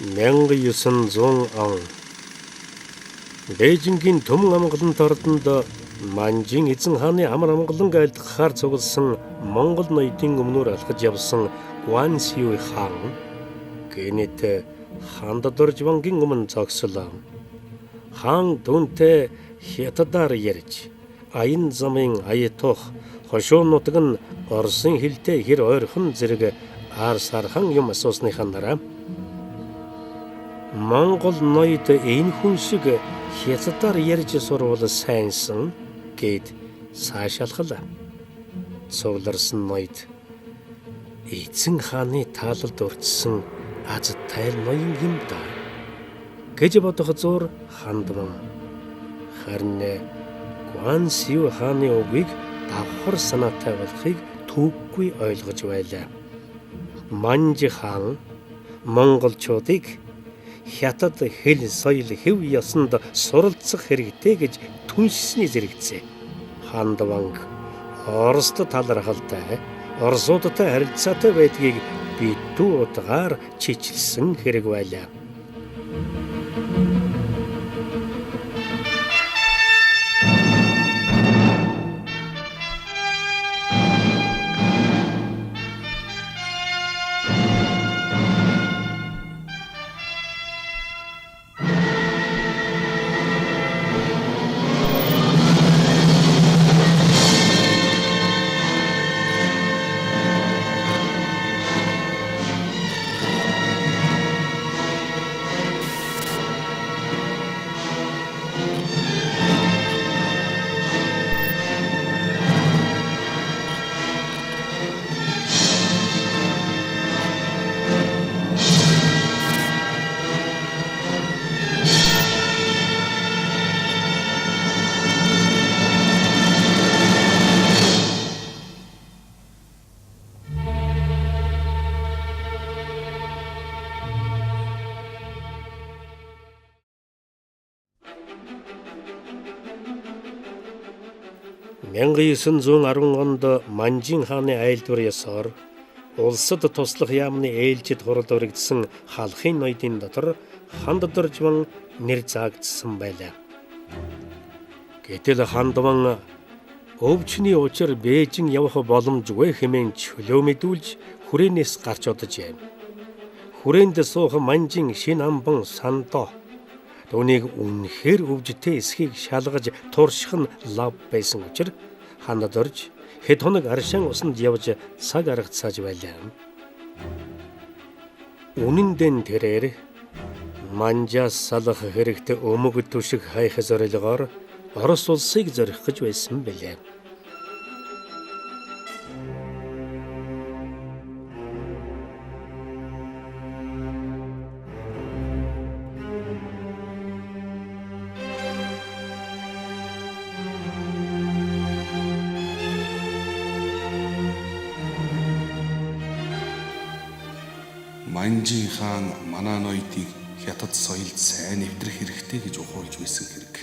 1900 он Бээжингийн Түмэн амгалант ордонд Манжин эзэн хааны амар амгаланг айлтгахаар цугласан Монгол ноёдын өмнөр алхаж явсан Гуансюй хаан гэнэт Ханддоржвангийн өмнө зогслоо. Хаан түүнтэй хятадаар ярьж, аян замын аятух хошуу нутаг нь Оросын хилтэй хэр ойрхон зэрэг аар сархан юм асуусныхаа дараа Монгол ноёд энэ хүн шиг хятадаар ярьж сурвал сайнсан гэд цаашаалхлаа. Цугларсан ноёд эзэн хааны таалалд өртсөн аз тайл ноён юм да гэж бодох зуур хандван. Харин Гуансю хааны үгийг давхар санаатай болохыг түүхгүй ойлгож байлаа. Манж хаан монголчуудыг хятад хэл соёл хэв ёсонд суралцах хэрэгтэй гэж түншсэний зэрэгцээ. Хандванг Оросд талархалтай, Оросуудтай харилцаатай байдгийг битүү утгаар чичлсэн хэрэг байлаа. «1910 онд Манжин хааны айлдвар ёсоор улсад туслах яамны ээлжид хуралд урагдсан халахын ноёдын дотор Ханддоржван нэр заагдсан байлаа. Гэтэл Хандван өвчний учир Бээжин явах боломжгүй хэмээн чөлөө мэдүүлж хүрээнээс гарч оджээ. Хүрээнд суух Манжин шин амбан сандо түүнийг үнэхээр өвжтэй эсхийг шалгаж турших нь лав байсан учир Ханддорж хэд хоног аршаан усанд явж цаг аргацааж байлаа. Үнэн дээр тэрээр Манжаас салах хэрэгт өмг түшиг хайх зорилгоор Орос улсыг зорих гэж байсан билээ. Манжин хаан манай ноёдыг хятад соёлд сайн нэвтрэх хэрэгтэй гэж ухуулж байсан хэрэг.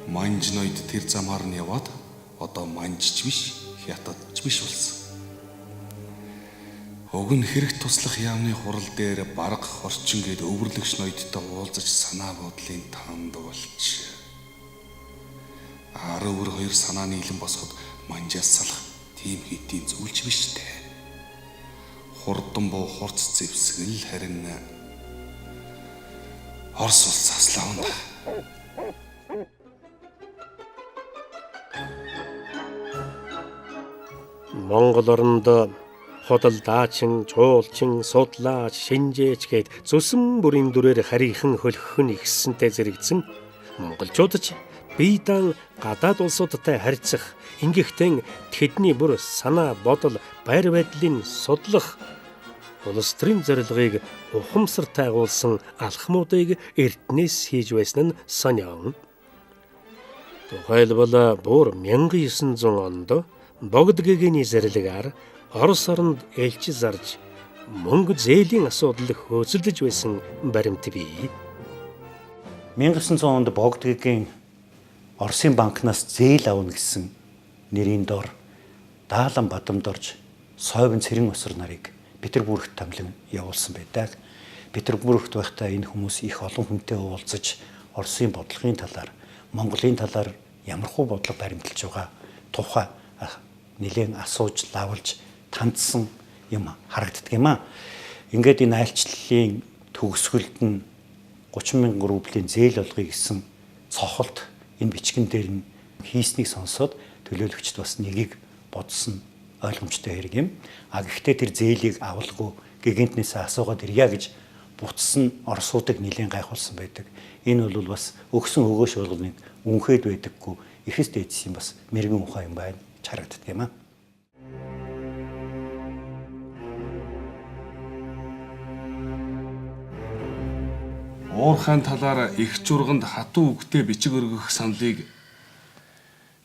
Манж ноёд тэр замаар нь яваад одоо манжч биш, хятадч биш болсон. Уг нь хэрэг туслах яамны хурал дээр барга хорчин гээд өвөрлөгч ноёдтой уулзаж санаа бодлын танд болж ар өвөр хоёр санаа нийлэн босоход манжаас салах тийм хэдийн зүйлч биш дээ. Хурдан буу хурц зэвсгэл харин Орос улс аслаа. Монгол оронд худалдаачин, чуулчин, судлаач, шинжээч гээд зүсэн бүрийн дүрээр харийнхан хөлхөн ихсэнтэй зэрэгцэн монголчууд ч бие даан гадаад улсуудтай харьцах, ингэхдээ тэдний бүр санаа бодол, байр байдлыг судлах улс төрийн зорилгыг ухамсартай агуулсан алхмуудыг эртнээс хийж байсан нь сонио. Тухайлбал бүр 1900 онд Богд гэгэний зэрлэгээр Орос оронд элч зарж мөнгө зээлийн асуудал хөөцөлдөж байсан баримт бий. 1900 онд Богд гэгийн Оросын банкнаас зээл авна гэсэн нэрийн дор Даалан Бадамдорж Сойвон Цэрэн осор нарыг Петербургт томилон явуулсан байдаг. Петербургт байхдаа энэ хүмүүс их олон хүнтэй уулзаж Оросын бодлогын талаар, Монголын талаар ямархуу бодлого баримталж байгаа тухай нэлээн асууж, лавлж тандсан юм харагддаг юм аа. Ингээд энэ айлчлалын төгсгөлд нь 30 мянган рублийн зээл олгоё гэсэн цохолт энэ бичгэн дээр нь хийснийг сонсоод төлөөлөгчд бас нэгийг бодсон ойлгомжтой хэрэг юм. А гэхдээ тэр зээлийг авалгүй гигантнээсээ асуугаад ирья гэж буцсан орсуудыг нэлээн гайхуулсан байдаг. Энэ бол бас өгсөн өгөөш болгоныг үнхэд байдаггүй эхэс дээдсийн бас мэрэгэн ухаан юм байна гэж харагддаг юм аа. Уурхайн талаар их журганд хатуу үгтэй бичиг өргөх саналыг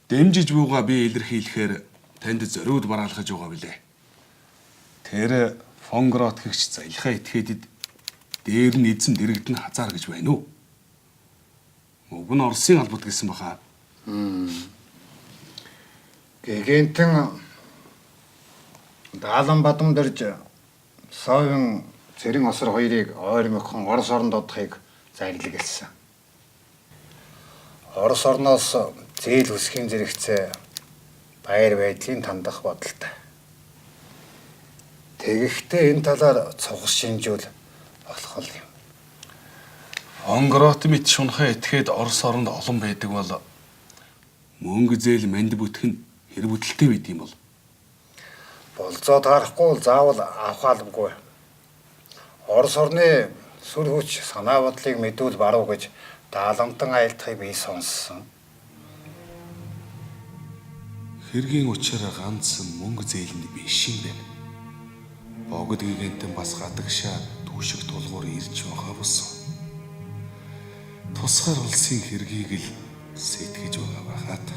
дэмжиж буйгаа би илэрхийлэхээр танд зориуд бараалхаж байгаа билээ. Тэр фон Грот гэгч заялхаа этгээдэд дээр нь эзэм дэрэгдэн хазаар гэж байна уу? Уг нь Оросын албат гэсэн баха. Гэгэнтэн Даалан Бадамдэрж Совин Цэрэн осор хоёрыг ойр мөхөн Орос оронд одохыг зарлигласан. Орос орноос зээл хүсхийн зэрэгцээ баяр байдлын тандах бодолтой. Тэгэхдээ энэ талаар цугас шинжүүл болох юм. Онгорот мэт шунхаа этгээд Орос оронд олон байдаг бол мөнгө зээл манд бүтэх нь хэр бүтэлтэй байд юм бол? Болзоо таарахгүй бол заавал авах албагүй. Орос орны сүр хүч санаа бодлыг мэдвэл баруун гэж даалгамтан айлтахыг би сонссон. Хэргийн учир ганц мөнгө зээлэнд биш юм байна. Богд гигантэн бас гадагшаа түүшиг тулгуур ирж байгаа болсон. Тусгаар улсын хэргийг л сэтгэж байгаа байхад.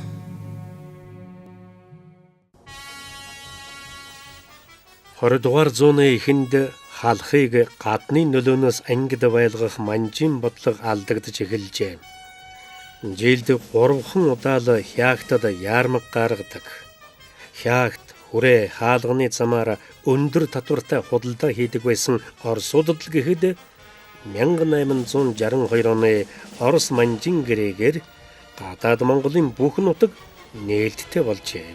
20 дугаар зууны эхэнд халахыг гадны нөлөөнөөс ангид байлгах манжийн бодлого алдагдаж эхэлжээ. Жилд 3 удаа л хяагтад яармаг гаргадаг. Хяагт хүрээ хаалганы замаар өндөр татвартай худалдаа хийдэг байсан Оросуудад л гэхэд 1862 оны Орос манжин гэрээгээр гадаад Монголын бүх нутаг нээлттэй болжээ.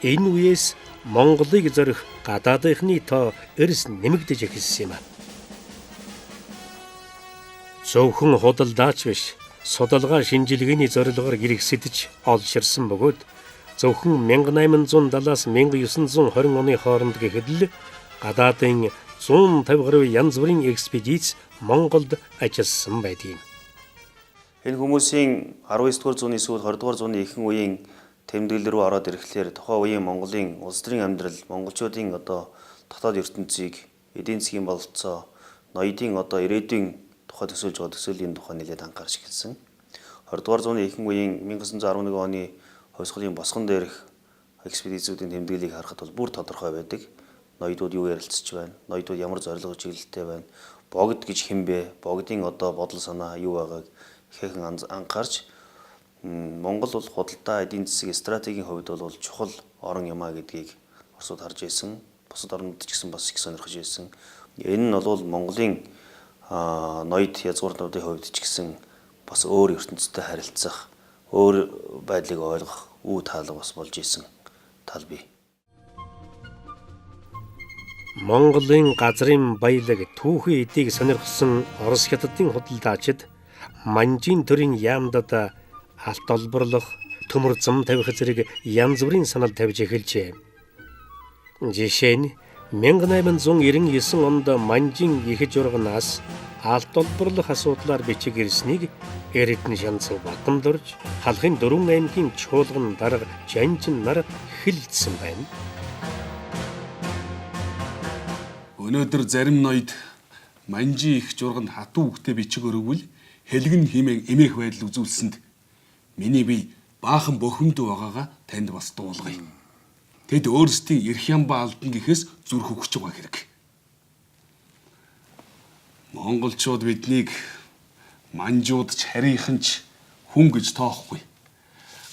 Энэ үеэс Монголыг зорих гадаадынхны тоо эрс нэмэгдэж эхэлсэн юм. Зөвхөн худалдаач биш, судалгаа шинжилгээний зорилгоор хэрэгсэдэж олширсан бөгөөд зөвхөн 1870-аас 1920 оны хооронд гэхэд л гадаадын 150 гаруй янз бүрийн экспедиц Монголд ажилласан байдгийг. Энэ хүмүүсийн 19 дугаар зууны сүүл 20 дугаар зууны ихэнх үеийн тэмдэглэл рүү ороод ирэхлээр тухайн үеийн Монголын улс төрийн амьдрал, монголчуудын одоо дотоод ертөнцийг, эдийн засгийн бололцоо, ноёдын одоо ирээдүйн тухай төсөөлж байгаа төсөөлийн тухай нэлээд анхаарч эхэлсэн. 20 дугаар зууны ихэнх үеийн 1911 оны хувьсгалын босгон дээрх экспедицүүдийн тэмдэглэлийг харахад бол бүр тодорхой байдаг. Ноёдууд юу ярилцж байна, ноёдууд ямар зорилго чиглэлтэй байна, богд гэж хэн бэ, богдын одоо бодол санаа юу байгааг ихээхэн анхаарч Монгол бол худалдаа эдийн засаг стратегийн хувьд бол чухал орон юм а гэдгийг Оросууд харж байсан. Бусад орнууд ч гэсэн бас их сонирхож байсан. Энэ нь бол Монголын ноёд язгуурнуудын хувьд ч гэсэн бас өөр ертөнцтэй харилцах, өөр байдлыг ойлгох үе таалга бас болж исэн тал бий. Монголын газрын баялаг түүхий эдийг сонирхсон Орос хятадын худалдаачид Манжийн төрийн яамдад алт олборлох, төмөр зам тавих зэрэг янз бүрийн санал тавьж эхэлжээ. Жишээ нь 1899 онд Манжин их журганаас алт олборлох асуудлаар бичиг ирснийг Эрдэнэ Шанцав Батамдорж, Халахын 4 аймгийн чуулган дарга Жанжин нар хэлэлцсэн байна. Өнөөдөр зарим ноёд Манжин их журганд хатуу үгтэй бичиг өргөвөл хэлгэн хэмээн эмээх байдал үзүүлсэнд миний бие баахан бохимд байгаагаа танд бас дуулгая. Тэд өөрсдийн эрх ямбаа алдна гэхээс зүрх өгч байгаа хэрэг. Монголчууд биднийг манжууд ч харийнхан ч хүн гэж тоохгүй.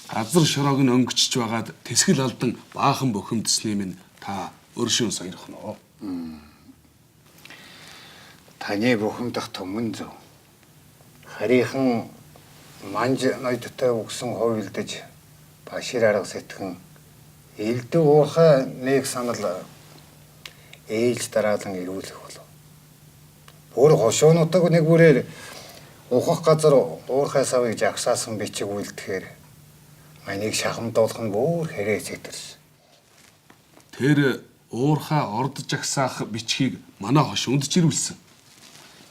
Газар шороог нь өнгөчж байгаад тэсгэл алдан баахан бохимдсны минь та өршөөн сойрхоно. Таны бухимдах түмэн зөв. Харийнхан манж ноёдтой өгсөн хувилдаж башир арга сэтгэн элдв уурхай нэг санал ээлж дараалан эргүүлэх болов. Бүр хошуунуудыг нэг бүрээр ухах газар уурхай савыг жагсаасан бичиг үлдэхээр манийг шахамдуулах нь бүр хэрэг зэтэрсэн. Тэр уурхай орд жагсаах бичгийг манай хошуунд чирүүлсэн.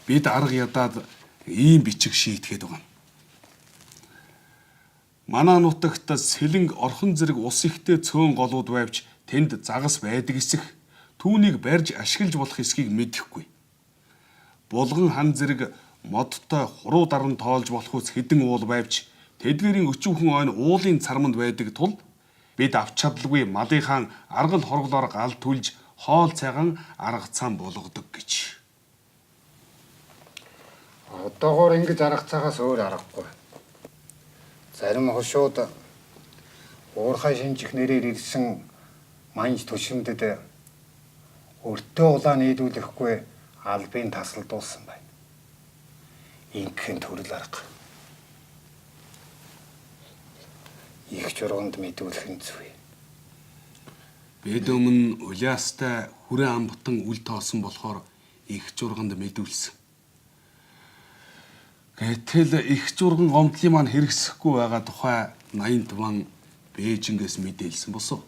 Бид арга ядаад ийм бичиг шийтгэхэд байгаа юм. Манай нутагт сэлэнг орхон зэрэг ус ихтэй цөөн голууд байвч тэнд загас байдаг эсэх түүнийг барьж ашиглаж болох эсхийг мэдэхгүй. Булган хан зэрэг модтой хуруу даран тоолж болох үс хэдэн уул байвч тэдгэрийн өчүүхэн ойн уулын царманд байдаг тул бид авч чадалгүй малынхаа аргал хорглоор гал түлж хоол цайгаан арга цам болгодог гэж. Одоогоор ингэж арга цагаас өөр аргагүй. Зарим хошууд уурхай шинжих нэрээр ирсэн манж төшөмдөд өртөө улаан нийлүүлэхгүй албын тасалдуулсан байна. Ингэхэн төрөл арга. Их журганд мэдүүлэх нь зүй. Бид өмнө Улиастай хүрээ амбатан үл тоосон болохоор их журганд мэдүүлсэн. Гэтэл их журган гомдлын маань хэрэгсэхгүй байгаа тухай 80 таван Бээжингээс мэдээлсэн босоо.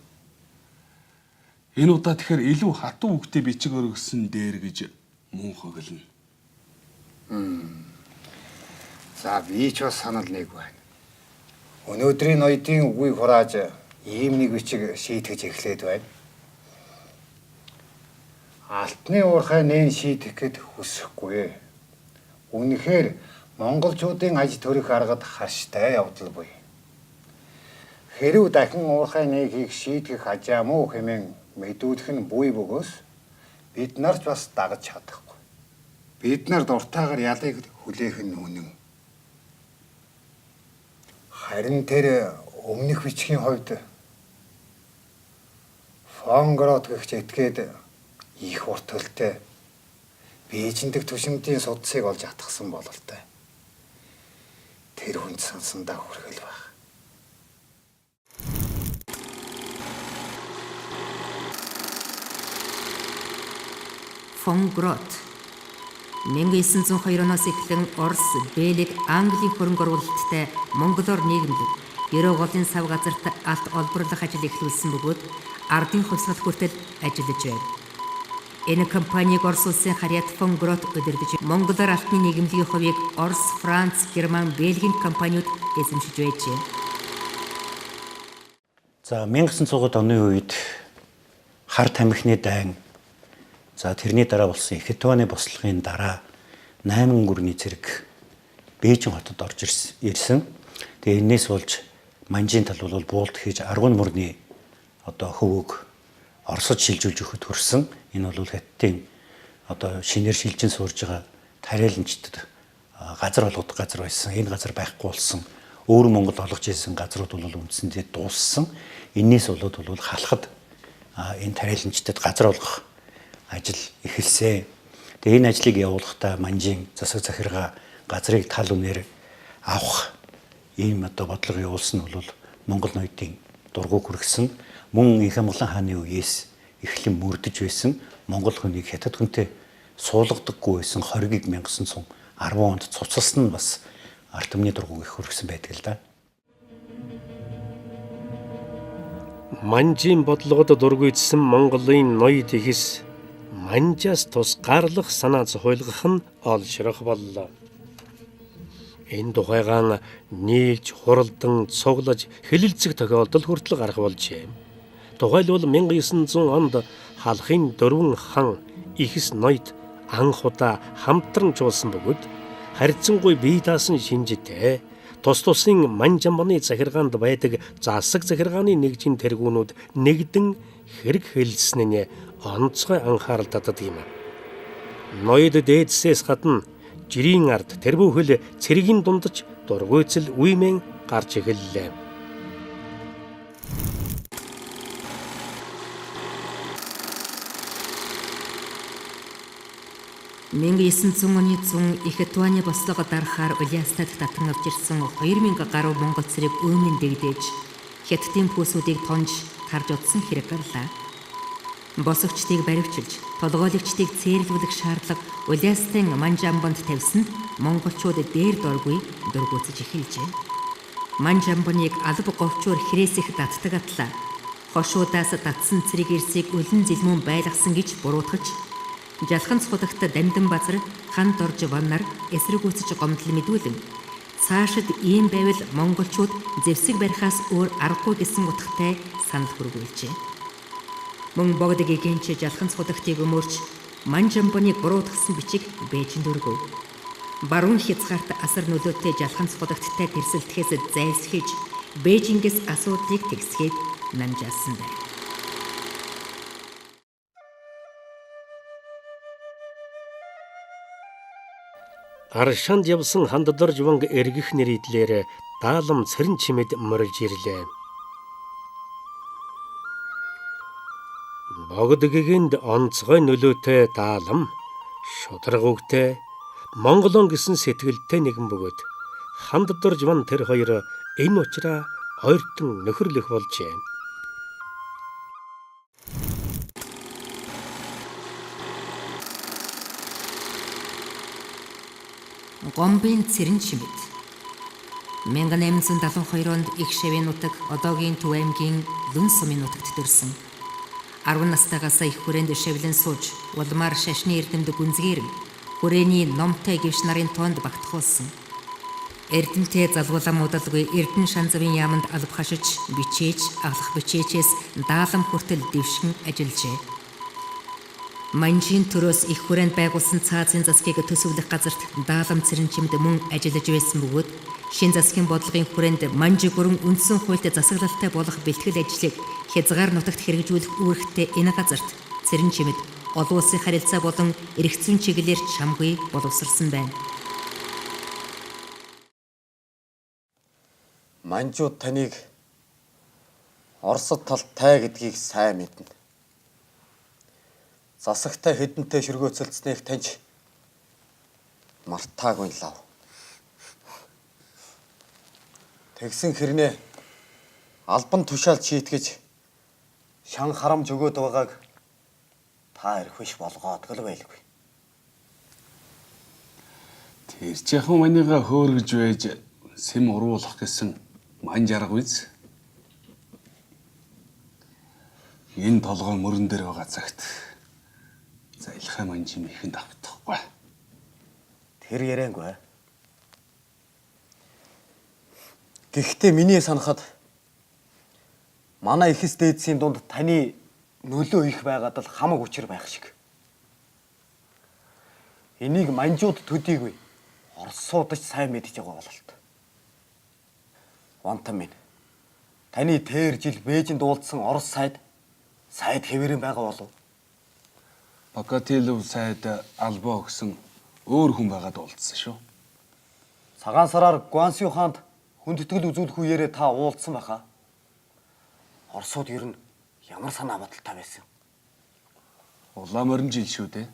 Энэ удаа тэгэхээр илүү хатуу үгтэй бичиг өргөсөн дээр гэж мөн хоглоно. За би ч бас санал нэг байна. Өнөөдрийн ноёдын үгийг хурааж ийм нэг бичиг шийтгэж эхлээд байна. Алтны уурхай нээн шийдэх гэд хүсэхгүй. Үнэхээр монголчуудын аж төрөх аргад харштай явдал буй. Хэрв дахин уурхай нээхийг шийтгэх ажаа муу хэмээн мэдүүлэх нь буй бөгөөс бид нар ч бас дагаж чадахгүй. Бид нар дуртайгаар ялыг хүлээх нь үнэн. Харин тэр өмнөх бичгийн хувьд фон Грот гэгч этгээд их урт төлтэй Бээжиндэг түшимдийн судсыг олж атгсан бололтой. Тэр хүнд сансандаа хүргэл байх. Фон Грот 1902 оноос эхлэн Орос, Бельги, Английн хөрөнгө оруулалттай Монголоор нийгэмлэг Ерөө голын сав газарт алт олборлох ажил эхлүүлсэн бөгөөд ардын хувьсгал хүртэл ажиллаж байв. Энэ компаниг Орос улсын харьяат фон Грот удирдах Монголоор алтны нийгэмлэгийн хувийг Орос, Франц, Герман, Бельгийн компаниуд эзэмшиж байжээ. За 1900 оны үед хар тамхины дайн, за тэрний дараа болсон их Хэтваны бослогын дараа 8 гүрний зэрэг Бээжин хотод орж ирсэн. Тэгээ энээс болж Манжийн тал бол буулт хийж аргун мөрний одоо хөвөг Оросд шилжүүлж өгөхөд хүрсэн. Энэ бол хаттын одоо шинээр шилжин суурж байгаа тариаланчдад газар олгодог газар байсан. Энэ газар байхгүй болсон. Өөр Монгол олгож ирсэн газрууд бол үндсэндээ дууссан. Энээс болоод бол халахад энэ тариаланчдад газар олгох ажил эхэлсэн. Тэгээ энэ ажлыг явуулахдаа Манжийн засаг захиргаа газрыг тал үнээр авах ийм одоо бодлого явуулсан нь бол Монгол ноёдын дургуг хүргэсэн. Мөн Инх Амгалан хааны үеэс эхлэн мөрдөж байсан Монгол хүнийг хятад хүнтэй суулгадаггүй байсан хоргийг 1910 онд цуцалсан нь бас ард түмний дургуг их хүргэсэн байдаг л да. Манжийн бодлогод дургуйдсан Монголын ноёд ихэс манжаас тусгаарлах санаа зохиолгох нь олшрох боллоо. Энэ тухайгаан нийлж, хуралдан, цуглаж, хэлэлцэх тохиолдол хүртэл гарах болжээ. Тухайлбал 1900 онд халахын дөрвөн хан ихэс ноёд анх удаа хамтран чуулсан бөгөөд харьцангуй бие даасан шинжтэй тус тусын манжамбаны захиргаанд байдаг засаг захиргааны нэгжийн тэргүүнүүд нэгдэн хэрэг хэлсэн нь онцгой анхаарал татдаг юм. Ноёд дээдсээс гадна жирийн ард тэр бүхэл цэргийн дундаж дургуйцэл үемэн гарч эхэллээ. 1900 оны зун их туаны бослого дарахаар Улиастад татан авч ирсэн 2000 гаруй монгол цэрэг өмнө дэгдэж Хятадын пүүсүүдийг тонж тарж утсан хэрэг гарлаа. Босогчдыг баривчилж, толгойлогчдыг цээрлүүлэх шаардлага Улиастын Манжамбонд тавьсан монголчууд дээр доргүй дургуутсаж эхэлжээ. Манжамбоныг алба говчуур хэрээсэх датдаг атлаа. Хошуудаас татсан цэрэг эрсийг үлэн зэлмүн байлгасан гэж буруутгаж Жалхан цудагт дамдын базар хан дорж ваннар эсрэгүүцэж гомдол мэдүүлэн цаашид ийм байвал монголчууд зэвсэг барихаас өөр аргагүй гэсэн утгатай санал хүргүүлжээ. Мөн богдог гэгэнч жалхан цудагтыг өмөрч Манжамбоныг буруутгасан бичиг Бээжинд өргөв. Баруун хязгаарт асар нөлөөтэй жалхан цудагттай тэрсэлдэхээс зайлсхийж Бээжингээс асуудлыг тэгсгээд намжаасан байв. Аршаанд явсан ханддорж ванг эргэх нэрийдлэр даалам цэрэн чимэд морилж ирлээ. Богд гэгэнд онцгой нөлөөтэй даалам шударга үгтэй Монголон гэсэн сэтгэлтэй нэгэн бөгөөд ханддорж ван тэр хоёр энэ учраа ойртон нөхөрлөх болжээ. Гомбын цэрэн чимэд 1872 онд их шавийн нутаг одоогийн Төв аймгийн Лүн сумын нутагт төрсөн. 10 настайгаас их хүрээнд шавлан сууж, улмаар шашны эрдэмт гүнзгийрэн хүрээний номтой гівш нарын тоонд багтахуулсан. Эрдэмтээ залгуулам удалгүй Эрдэнэ шанзавын яаманд алба хашиж, бичээж, аглах бичээчээс даалам хүртэл дэвшгэн ажиллажээ. Манжийн төрөөс их хүрээнд байгуулсан цаазын засгийг төсөвлөх газарт даалам цэрэн чимд мөн ажиллаж байсан бөгөөд шин засгийн бодлогын хүрээнд манжи гүрэн үндсэн хуульд засаглалтай болох бэлтгэл ажлыг хязгаар нутагт хэрэгжүүлэх үүрэгтэй энэ газарт цэрэн чимэд олон улсын харилцаа болон эрх зүйн чиглэлээр чамгүй боловсрсан байна. Манжууд таныг Оросд талтай гэдгийг сайн мэднэ. Засагтай хэдэнтэй шөргөөцөлдсөнийг таньж мартаагүй лав. Тэгсэн хэрнээ албан тушаал шийтгэж шан харамж өгөөд байгааг та эрх биш болгоодгол байлгүй. Тэр жахан маныга хөөргөж байж сэм уруулах гэсэн ман жарга биз? Энэ толгой мөрөн дээр байгаа цагт заялхай манжим ихэнд автахгүй. Тэр яриангүй. Гэхдээ миний санахад манай ихэс дээдсийн дунд таны нөлөө их байгаад л хамаг учир байх шиг. Энийг манжууд төдийгүй Оросууд ч сайн мэдж байгаа бололт. Вантан минь. Таны тэр жил Бээжинд уулзсан Орос сайд хэвээрэн байгаа болов? Бакатилов сайд албаа өгсөн өөр хүн байгаад уулзсан шүү. Цагаан сараар Гуансю хаанд хүндэтгэл үзүүлэх үеэрээ та уулзсан байхаа. Оросууд ер нь ямар санаа бодолтой байсан? Улаан морин жил шүү дээ.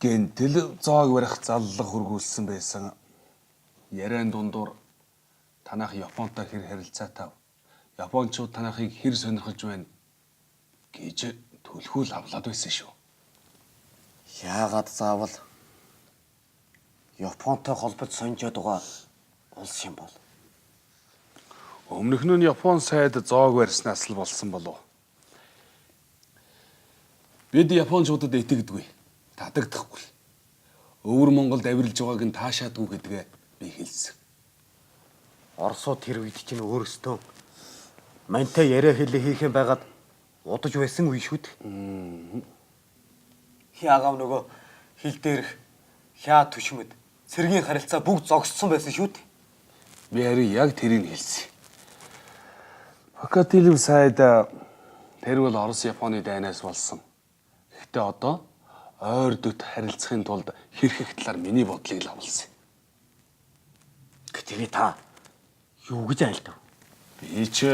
Гэнтэл зоог барих заллага хүргүүлсэн байсан. Яриан дундуур танах Японтой хэр харилцаатай, Япончууд танахыг хэр сонирхож байна гэж түлхүүл авлаад байсан шүү. Яагаад заавал Японтой холбож сонжоод байгаа улс юм бол? Өмнөх нь Япон сайд зоог барьснаас л болсон болов. Бид Япончуудад итгэдэггүй, татагдахгүй. Өвөр Монголд авиралж байгааг нь таашаадгүй гэдгээ би хэлсэн. Оросууд тэр үед чинь өөрсдөө мантай яриа хэлээ хийх юм байгаад удаж байсан үе шүү дээ. Яагаад нөгөө хил дээрх хяа түшмэд цэргийн харилцаа бүгд зогссон байсан шүү дээ. Би харин яг тэрийг хэлсэн. Бакатилов сайд тэр бол Орос Японы дайнаас болсон. Гэхдээ одоо ойр дөт харилцахын тулд хэрхэх талаар миний бодлыг л авалсан. Тэгээ та юу гэж айлдав? Би ч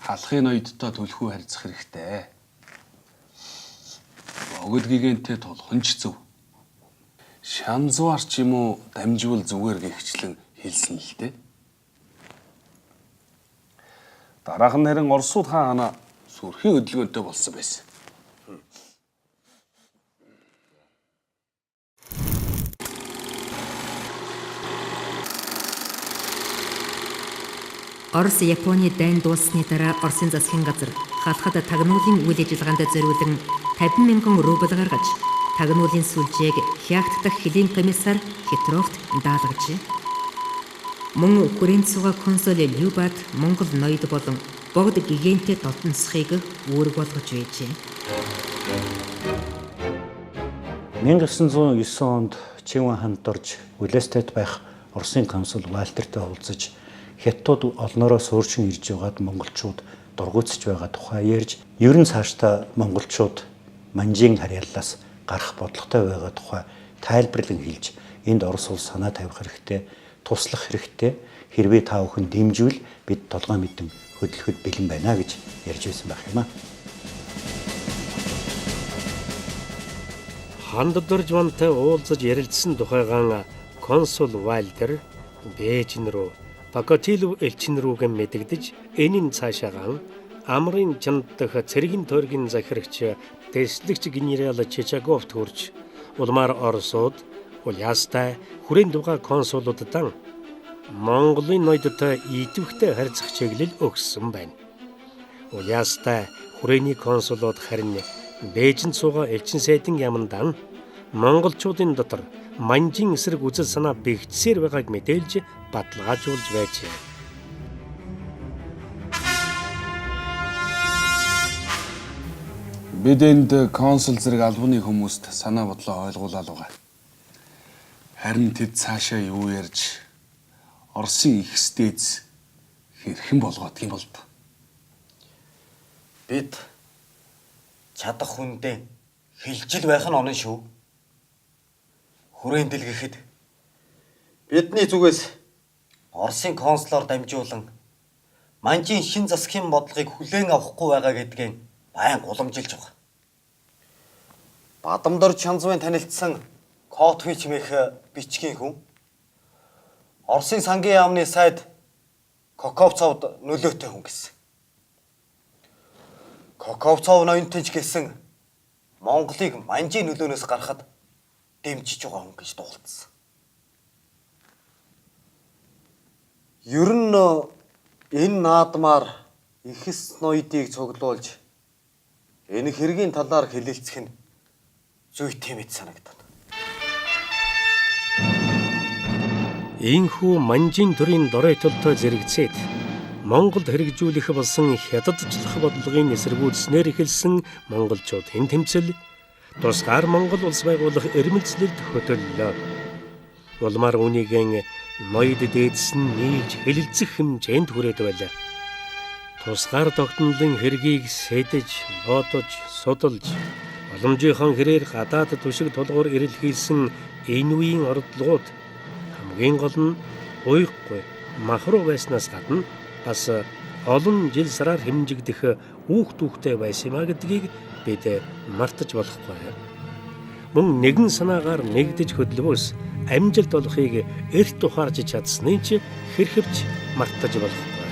халахын ноёдтой түлхүү харьцах хэрэгтэй. Богд гигэнтэй тулах нь ч зөв. Шанзуар ч юм уу дамжвал зүгээр гихчлэн хэлсэн л дээ. Дараах нь харин Оросууд хаан ханаа сүрхийн хөдөлгөөнтэй болсон байсан. Орос Японы дайн дууссаны дараа Оросын засгийн газар халахад тагнуулын үйл ажиллагаанд зориулан 50 мянган рубль гаргаж тагнуулын сүлжээг Хягт дахь хөлийн комиссар Хитровт даалгажээ. Мөн хүрээнд суугаа консул Любат Монгол ноёд болон богд гигэнтэй дотносхийг үүрэг болгож байжээ. 1909 онд Чинван ханд орж Улээстэд байх Оросын консул Вальтертэй уулзаж хятадууд олноороо суурчин ирж байгаад монголчууд дургуутсаж байгаа тухай ярьж, ер нь цаашдаа монголчууд манжийн харьяаллаас гарах бодлоготой байгаа тухай тайлбарлан хэлж, энд Орос улс санаа тавих хэрэгтэй, туслах хэрэгтэй, хэрвээ та бүхэн дэмжвэл бид толгой мэдэн хөдлөхөд бэлэн байна гэж ярьж байсан байх юм аа. Ханддоржвантай уулзаж ярилцсан тухайгаан консул Вальтер Бээжин рүү, Бакотилов элчин рүүгээ мэдэгдэж, энэ нь цаашаагаан амрын чандах цэргийн тойргийн захирагч дэслэгч генерал Чичаговт хүрч улмаар Оросууд Улаастай хүрээнд дугаа консулууддан Монголын ноёдтой идэвхтэй харьцах чиглэл өгсөн байна. Улаастай хүрээний консулууд харин Бээжинд суугаа элчин сайдын яамандан монголчуудын дотор манжин эсрэг үзэл санаа бэгдсээр байгааг мэдээлж баталгаажуулж байжээ. Бид энд консул зэрэг албаны хүмүүст санаа бодлоо ойлгуулаад байгаа. Харин тэд цаашаа юу ярьж Оросын их стэйц хэрхэн болгоодг юм бол Бид чадах хүндээ хилжил байх нь онон шүү. Хүрээн дэлгэхэд бидний зүгээс Оросын консулоор дамжуулан манжийн шин засгийн бодлогыг хүлээн авахгүй байгаа гэдгийг байн гуламжилж байгаа. Бадамдор Чанзвын танилцсан Котвич мэх бичгийн хүн Оросын сангийн яамны сайд Коковцовд нөлөөтэй хүн гэсэн. Коковцов ноёнтойч гэсэн Монголыг манжийн нөлөөнөөс гаргахад дэмжиж байгаа хүн гэж дуулдсан. Ер нь энэ наадмаар ихэс ноёдыг цуглуулж энэ хэргийн талаар хэлэлцэх нь зүйтэй мэт санагдана. Ийхүү манжийн төрийн доройтолтой зэрэгцээд Монголд хэрэгжүүлэх болсон хятадчлах бодлогын эсэргүүцснээр эхэлсэн монголчуудын тэмцэл тусгаар Монгол улс байгуулах эрмэлзлэлд хөтөллөө. Улмаар үүнийг ноёд дээдс нь нийлж хэлэлцэх хэмжээнд хүрээд байлаа. Тусгаар тогтнолын хэргийг сэдэж, бодож, судалж боломжийнхон хэрээр гадаад түшиг тулгуур эрэлхийлсэн энэ үеийн ордлогууд хамгийн гол нь уйхгүй махруу байснаас гадна бас олон жил сараар хэмжигдэх үүх түүхтэй байсан юм а гэдгийг бид мартаж болохгүй. Мөн нэгэн санаагаар нэгдэж хөдөлбөөс амжилт олохыг эрт ухаарч чадсны ч хэрхэвч мартаж болохгүй.